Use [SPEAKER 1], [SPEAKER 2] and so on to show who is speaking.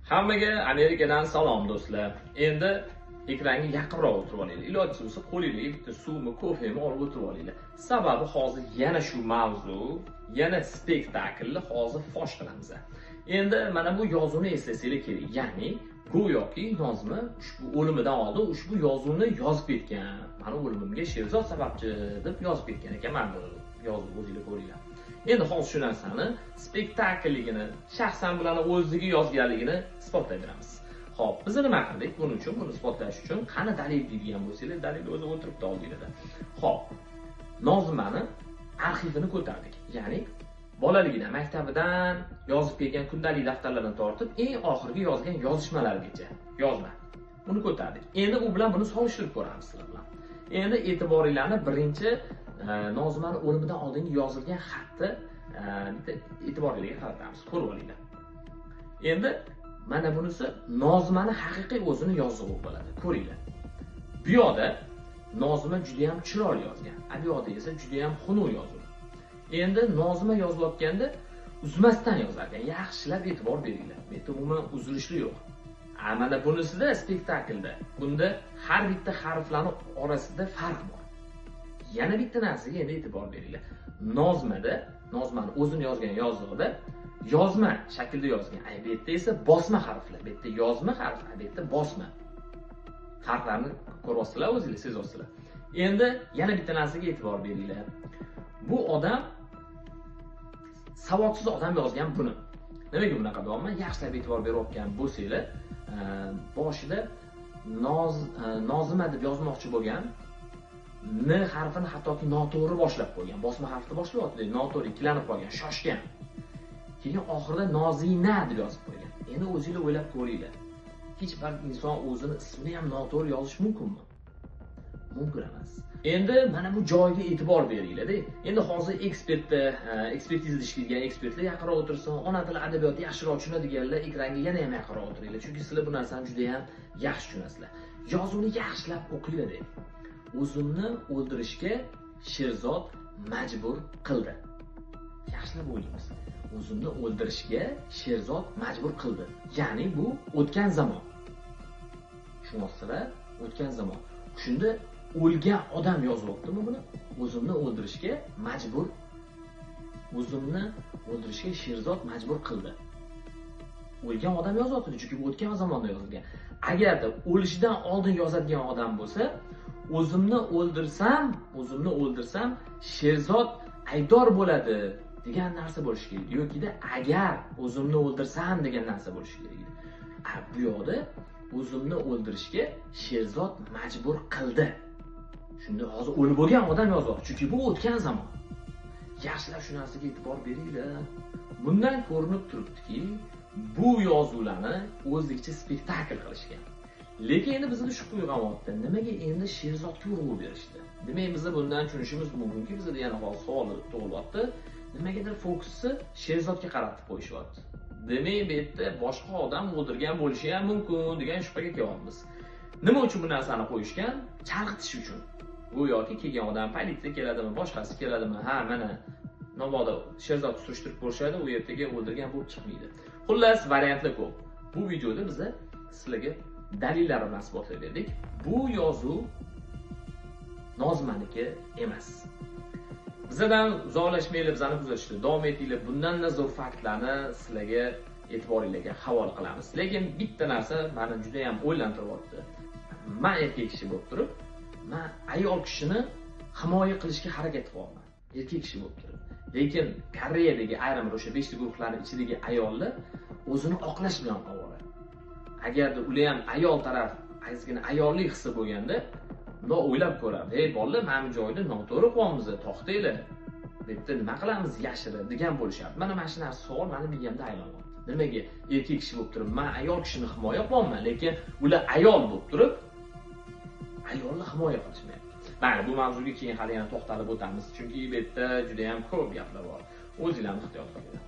[SPEAKER 1] Hammaga Amerikadan salom, do'stlar. Endi ekranga yaqinroq o'tirib olinglar. Ilojisi bo'lsa, qo'linglarga bitta suvmi, kofemi olib o'tirib olinglar. Sababi hozir yana shu mavzu, yana spektaklni hozir fosh qilamiz. Endi mana bu yozuvni eslasanglar kerak. Ya'ni go'yoki Nozima ushbu o'limidan oldin ushbu yozuvni yozib ketgan. Mani o'limimga Sherzod sababchi deb yozib ketgan ekan. Mana bu yozuv, o'zinglar ko'ringlar. Endi hozir shu narsani spektaklligini, shaxsan bularni o'zligi yozganligini isbotlay beramiz. Xo'p, biz nima qildik? Buning uchun, buni isbotlash uchun qani dalil deydigan bo'lsanglar, dalil o'zi o'tiribdi oldingizda. Xo'p, Nozimani arxivini ko'tardik. Ya'ni bolaligidan, maktabidan yozib kelgan kundalik daftarlardan tortib, eng oxirgi yozgan yozishmalarigacha yozma. Buni ko'tardik. Endi u bilan buni solishtirib ko'ramiz sizlar bilan. Endi e'tiboringlarni birinchi Nozimani o'limidan oldingi yozilgan xatni bitta e'tiboringlarga qaratamiz. Ko'rib olinglar. Endi mana bunisi Nozimani haqiqiy o'zini yozuvi bo'ladi. Ko'ringlar. Bu yoqda Nozima juda ham chiroyli yozgan. Bu yoqda esa juda ham xunuk yozuv. Endi Nozima yozayotganda uzmasdan yozar ekan. Yaxshilab e'tibor beringlar. Bu yerda umuman uzilishli yo'q. Mana bunisida spektaklda bunda har bitta harflarning orasida farq bor. Yana bitta narsaga endi e'tibor beringlar. Nozimada, Nozimani o'zini yozgan yozig'ida yozma shaklda yozgan. Bu yerda esa bosma harflar. Bu yerda yozma harf, bu yerda bosma. Farqlarni ko'ryapsizlar, o'zinglar sezyapsizlar. Endi yana bitta narsaga e'tibor beringlar. Bu odam savodsiz odam yozgan buni. Nimaga bunaqa deyapman? Yaxshilab e'tibor berayotgan bo'lsanglar, boshida Nozima deb yozmoqchi bo'lgan N harfini hattoki noto'g'ri boshlab qo'ygan. Bosma harfni boshlayapti, noto'g'ri ikkilanib qolgan, shoshgan. Keyin oxirida Nozina deb yozib qo'ygan. Endi o'zinglar o'ylab ko'ringlar. Hech bir inson o'zini ismini ham noto'g'ri yozish mumkinmi? Mumkin emas. Endi mana bu joyga e'tibor beringlar-da. Endi hozir ekspertizada ishlaydigan ekspertlar yaqinroq o'tirsin, ona tili adabiyoti yaxshiroq tushunadiganlar ekranga yana ham yaqinroq o'tiringlar. Chunki sizlar bu narsani juda ham yaxshi tushunasizlar. Yozuvni yaxshilab o'qinglar-da. O'zimni o'ldirishga Sherzod majbur qildi. Yaxshilab o'ylaymiz. O'zimni o'ldirishga Sherzod majbur qildi. Ya'ni bu o'tgan zamon. Tushunyapsizlar? O'tgan zamon. Shunda o'lgan odam yozyaptimi buni? O'zimni o'ldirishga majbur, o'zimni o'ldirishga Sherzod majbur qildi. O'lgan odam yozyapti, chunki bu o'tgan zamonda yozilgan. Agarda o'lishidan oldin yozadigan odam bo'lsa, o'zimni o'ldirsam Sherzod aybdor bo'ladi degan narsa bo'lishi kerak. Yokida agar o'zimni o'ldirsam degan narsa bo'lishi kerak edi. Bu yoqda o'zimni o'ldirishga Sherzod majbur qildi. Shunda hozir o'lib bo'lgan odam yozyapti, chunki bu o'tgan zamon. Yaxshilab shu narsaga e'tibor beringlar. Bundan ko'rinib turibdiki, bu yozuvlarni o'zlikcha spektakl qilishgan. Lekin endi bizni shu uyg'onyapti. Nimaga endi Sherzodga urg'u berishdi? Demak, biz bundan tushunishimiz mumkinki, bizda yana hozir savol tug'ilyapti. Nimagadir fokusni Sherzodga qaratib qo'yishyapti. Demak, bu yerda boshqa odam o'ldirgan bo'lishi ham mumkin degan shubhaga kelyapmiz. Nima uchun bu narsani qo'yishgan? Chalg'itish uchun. Go'yoki kelgan odam politsiya keladimi, boshqasi keladimi? Ha, mana mabodo Sherzod surishtirib ko'rishadi, u ertaga o'ldirgan bo'lib chiqmaydi. Xullas, variantlar ko'p. Bu videoda biz sizlarga dalillar bilan isbotlab berdik. Bu yozuv Nozimaniki emas. Bizdan uzoqlashmanglar, bizani kuzatishda davom etinglar. Bundan-da zo'r faktlarni sizlarga e'tiboringizga havola qilamiz. Lekin bitta narsa meni juda ham o'ylantiryapti. Men erkak kishi bo'lib turib, men ayol kishini himoya qilishga harakat qilyapman. Erkak kishi bo'lib turib. Lekin Koreyadagi ayrim o'sha 5 ta guruhlarning ichidagi ayollar o'zini oqlash bilan ovora. Agarda ular ham ayol taraf ozgina ayollik hissi bo'lganda, bundoq o'ylab ko'rardi. Ey bolalar, mana bu joyda noto'g'ri qilyapmiz, to'xtanglar. Bu yerda nima qilamiz, yashirib degan bo'lishardi. Mana shu narsa savol meni miyamda aylanyapti. Nimaga erkak kishi bo'lib turib, men ayol kishini himoya qilyapman, lekin ular ayol bo'lib turib ayolni himoya qilishmayapti. Mayli, bu mavzuga keyin hali yana to'xtalib o'tamiz, chunki bu yerda juda ham ko'p gaplar bor. O'zinglarni ehtiyot qilinglar.